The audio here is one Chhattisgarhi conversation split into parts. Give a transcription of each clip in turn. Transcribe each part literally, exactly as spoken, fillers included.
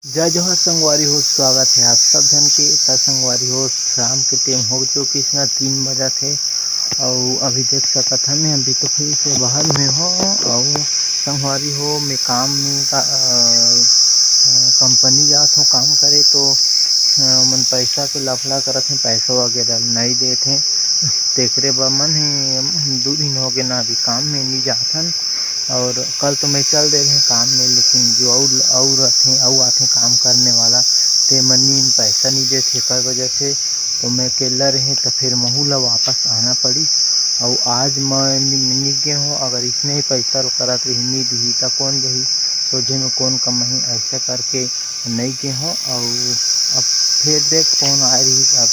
जय जोहार संगवारी हो, स्वागत हे आप सब झन के। त संगवारी हो, शाम के टेम हो चुकिस ना, तीन बजत हे। अउ अभी देख सकत हन, मैं अभी तो फिर से बाहर में हो। अउ संगवारी हो, मैं काम में का, अ, अ, कंपनी जात हो काम करे, तो, अ, मन पैसा के लफड़ा करत हे, पैसा वगैरह नहीं देत हे। तेकरे बर मन हे, दू दिन हो गए ना, अभी काम में नहीं जात हन। और कल तो मैं चल दे रहे काम में, लेकिन जो अउ, अउ रथे, अउ आथे काम करने वाला, ते मन नी पैसा नहीं देथे, एकर वजह से तो मैं अकेला रहे, तो फिर महू ला वापस आना पड़ी। और आज मैं नि-, निगे हूँ, अगर इसने ही पैसा ल करत रही, नहीं दिही, त कौन जही, सोझे में कौन कमाही, ऐसा करके नहीं गे हूँ। और अब फिर देख कौन आए रही, अब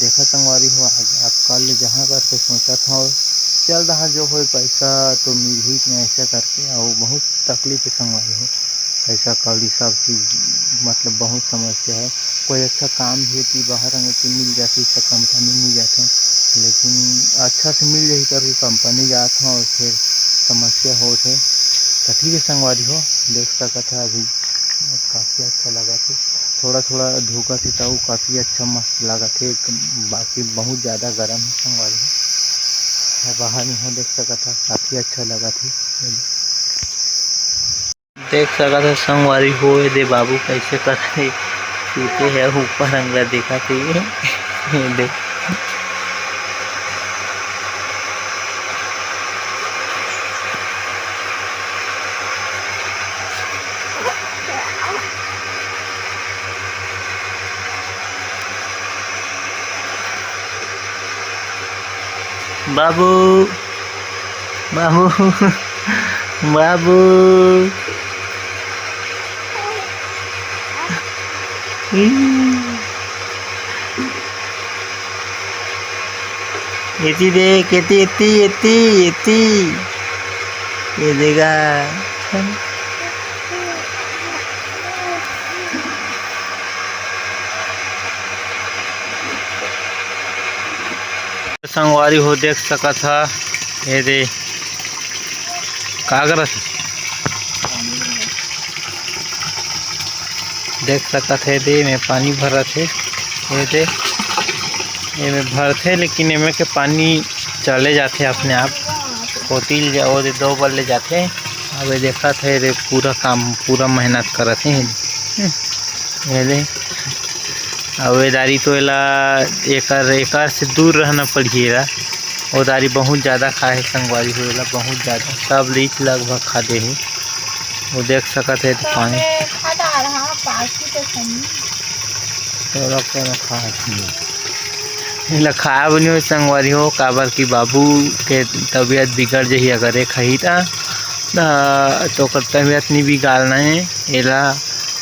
देखा संगवारी हो, आज, आज कल ले जहाँ करके सोचत हूँ, चल रहा जो होए, पैसा तो मिलही कि नहीं, ऐसा करके। और बहुत तकलीफ है संगवारी हो, पैसा कौड़ी सब चीज़, मतलब बहुत समस्या है। कोई अच्छा काम भी होती बाहर अंगती मिल जाती, तो कंपनी मिल जाते, लेकिन अच्छा से मिल जाही करके कंपनी जात हूँ और फिर समस्या होत है। तो ठीक है संगवारी हो, देख सकत है अभी काफ़ी अच्छा लगा थे, थोड़ा थोड़ा धोखा से तो काफ़ी अच्छा मस्त लगा थे, बाकी बहुत ज़्यादा गर्म है संगवारी हो। बाहर में हो देख सकत है, काफ़ी अच्छा लगा थे। देख सकत ह संगवारी हो, ए दे बाबू कइसे करत हे, सूते हे, ऊपर अंग ल देखत हे। ए दे। बाबू, बाबू, बाबू। एती देख, एती, एती, एती, एती। ये देगा। संगवारी हो देख सकत ह, ये दे का करत हे? देख सकत हे दे, एमे पानी भरत हे, ये दे, एमे भरथे, लेकिन एमे के पानी चले जाथे अपने आप, ओती ल जा-, ओ दे दो बल ले जाथे। अब ये देखत हे रे, पूरा काम, पूरा मेहनत करत हे। ये ले, अउ ये दारी तो एला एकर, एकर से दूर रहना पड़ही एला। ओ दारी बहुत ज़्यादा खाए हे संगवारी हो, एला बहुत ज़्यादा, सब लीच लगभग खा दे हे। वो देख सकत हे तो पानी। मैं खा डाल, हाँ, पास ही तो सही। तोरा कोनो खाए नहीं। एला खाए बर नहीं हो संगवारी हो, काबर कि बाबू के तबीयत बिगड़ जही अगर ये खाही त, त, तो ओकर तबीयत नहीं बिगाड़ना है। एला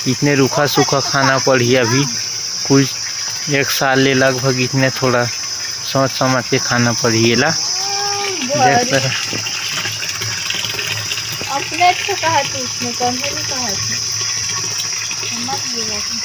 इतने रूखा सूखा खाना पड़ही अभी, कुछ एक साल ले लगभग इतने थोड़ा सोच समझ के खाना पड़ही एला। देख बड़ी। अपने अच्छे कहा तू, उसमें कम नहीं कहा तू। मत बोला तू।